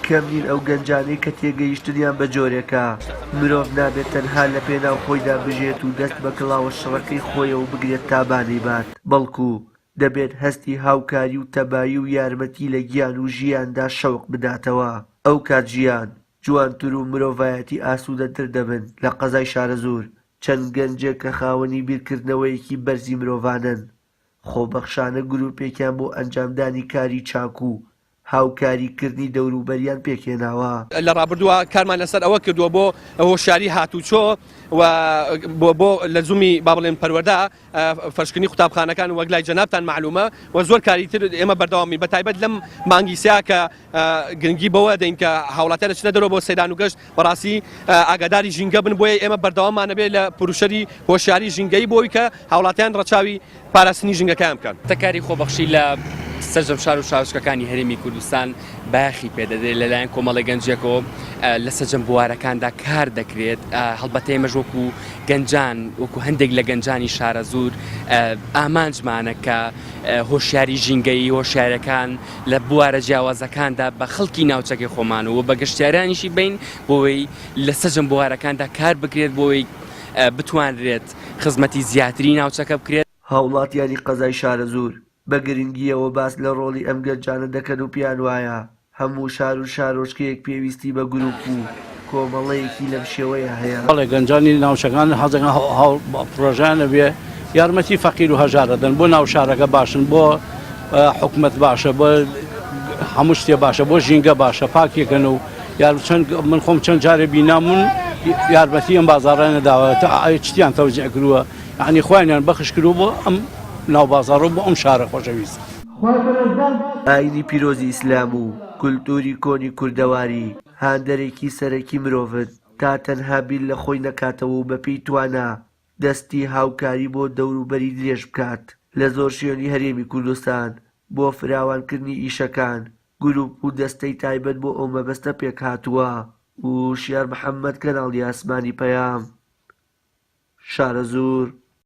کەم نین ئەو گەنجانەی کە تێگەیشتنیان بە جۆرێکە مرۆڤ نابێت تەنها لە پێناو خۆیدا بژێت و دەست بە کڵاوە شڕەکەی خۆیەوە بگرێت تا بانەی بات، بەڵکو دەبێت هەستی هاوکاری و تەبایی و یارمەتی لە گیان و ژیاندا شەوق بداتەوە، ئەوکات ژیان جوانتر و مرۆڤایەتی ئاسوودەتر دەبن. لە قەزای شارەزوور چەند گەنجێک کە خاوەنی بیرکردنەوەیەکی بەرزی مرۆڤانەن، خۆبەخشانە گروپێکیان بۆ ئەنجامدانی کاری چاک و هاوکاری کردنی دەوروبەریان پێکهێناوە. لە ڕابردووە کارمان لەسەر ئەوە کردووە بۆ هۆشیاری هاتوچۆ و بۆ لە زومی با بڵێن پەروەردە فەرشکردنی قوتابخانەکان وەک لای جەنابتان مەعلومە و زۆر کاری تر ئێمە بەردەوامین بە تایبەت لەم مانگی سیا کە گرنگی بەوە دەین کە هاوڵاتیان دەچنە دەرەوە بۆ سەیران و گەشت بەڕاستی ئاگاداری ژینگە بن بۆیە ئێمە بەردەواممانەبێت لە پروشەری هۆشیاری ژینگەیی بۆی کە هاوڵاتیان ڕەچاوی پاراستنی ژینگەکەیان بکەن. کاری خۆبەخشی لە سەرجەم شار و شارۆچکەکانی هەرێمی کوردستان بایەخی پێدەدرێت لەلایەن کۆمەڵی گەنجێکەوە لە سەرجەم بوارەکاندا کار دەکرێت هەڵبەتە ئێمەش وەکو گەنجان وەکو هەندێک لە گەنجانی شارەزوور ئامانجمانە کە هۆشیاری ژینگەیی هۆشیارەکان لە بوارە جیاوازەکاندا بە خەڵکی ناوچەکەی خۆمان و بە گەشتیارانیشی بین بۆی لە سەرجەم بوارەکاندا کار بکرێت بۆی بتوانرێت خزمەتی زیاتری ناوچەکە بکرێت. هاوڵاتیانی قەزای شارەزوور بە گرنگییەوە باس لە ڕۆڵی ئەم گەنجانە دەکەن و پێیان وایە هەموو شار و شارۆچکەیەک پێویستی بە گروپ و کۆمەڵەیەکی لەم شێوەیە هەیە. بەڵێ گەنجانی ناوچەکان حەزەکەن پڕۆژەیان هەبێ یارمەتی فەقیر و هەژار ئەدەن بۆ ناو شارەکە باشن بۆ حکومەت باشە بۆ هەموو شتێ باشە بۆ ژینگە باشە پاکیەکەن و یار چەند من خۆم چەند جارێ بینامون یارمەتی ئەم بازاڕانە داوە تا ئەی چتیان تەوزیع کردووە یعنی خۆیانیان بەخش کردووە بۆ ئەم ناو بازاڕ و بۆ ئەم شارە خۆشەویست. ئاینی پیرۆزی ئیسلام و کولتوری کۆنی کوردەواری هاندەرێکی سەرەکی مرۆڤن تا تەنها بیر لە خۆی نەکاتەوە و بەپێی توانا دەستی هاوکاری بۆ دەوروبەری درێژ بکات. لە زۆر شوێنی هەرێمی کوردستان بۆ فراوانکردنی ئیشەکان گروپ و دەستەی تایبەت بۆ ئەو مەبەستە پێکهاتووە. وشیار محەمەد کەناڵی ئاسمانی پەیام، شارەزوور.